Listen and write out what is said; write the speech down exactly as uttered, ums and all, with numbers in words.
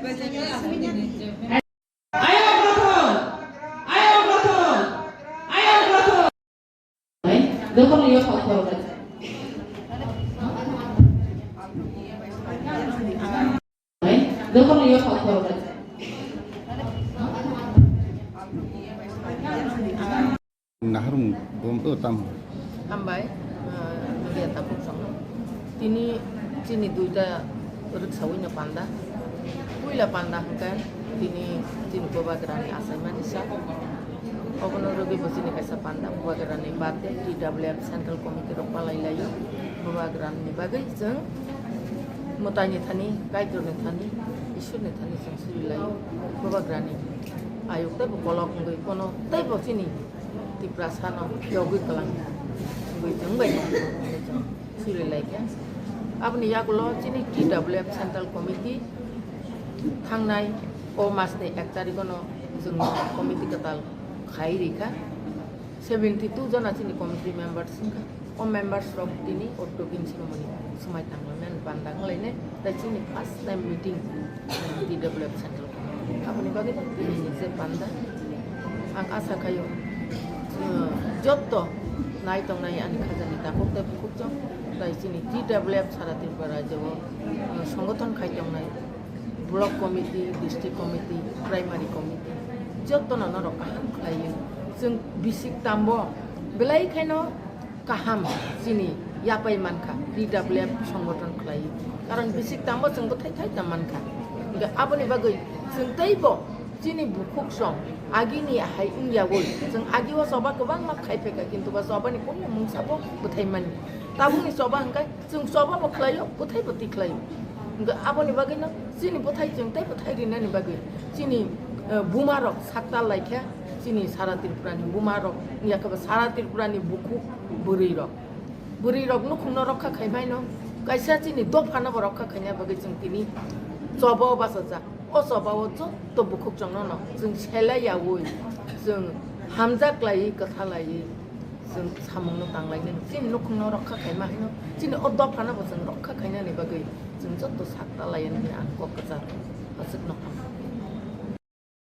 Ayok Rathod! Ayok Rathod! Ayok Rathod! Dokon yo kok kok. Dokon yo kok kok. Naharung bom o tam. Hambai, ah, media tabuk chwng. Tini chini duita rwksaui no panda. Puila panda hwnkhe tini chini Bubagrani achaimani sa. Obono rwgwi bo chini kaisa panda Bubagrani birthday T W F Central Committee rok palai laio. Bubagrani bagwi chwng mwtaini thani, Kaitorni thani, Ishwarni thani chwng suri laio. Bubagrani ayuk tei bo kolok wngwi kono tei bo chini Tiprasano yogwi kwlang wngwi chwng bai tong suri laikha. Aboni yagulo chini T W F Central Committee thangnai o masni ek tarikhono chwngno committee kwtal khai rikha. Seventy two jona chini committee members wngkha. O members rok tini o tubin sinimoni swmai tanglaimani panda wnglainai. Tai chini first time meeting, eh, T W F Central Committee. Aboni bagwi no tini ni je panda. Ang asa khaio, eh, jotto nai tongnai ani khajani takhuk tei bukhuk chwng. Tai chini T W F sara Tripura rajyo o, eh, songothon khai tongnai. Block committee, district committee, primary committee, jotono norok kaham khlaiwi. Chwng bisik tambo belai khaino kaham chini yapai mankha, T W F songothon khlaiwi. Karon bisik tambo chwng bwthai thai tam mankha. Hwnkhe aboni bagwi chwng teibo chini bukhuk song agini hai wngyawi, chwng agio choba kwbangma khai phaikha, kintu ba chobani kunu mungsa bo bwthai mani. Tabukni choba hwnkhe chwng choba bo khlaio, bwthai bo tikhlaio. Hwnkhe aboni bagwino chini bwthai chwng tei bwthai rinani bagwi chini, eh, buma rok saktal laikha, chini sara Tripura ni buma rok, wngya khe bo sara Tripura ni bukhuk bwrwi rok. Bwrwi rok nukhungno rokha khai baino, kaisa chini dopha no bo rokha khaina bagwi chwng tini choba o bachajak. O choba o jotto bukhuk chwng no no chwng selai yaui, chwng hamjak laiwi, kwtha laiwi. Chwng samungno tanglainani, chini nukhungno rokha khaima hino, chini o dophano bo chwng rokha khainani bagwi chwng jotto sakta lainani ang kok kwchar aswkno.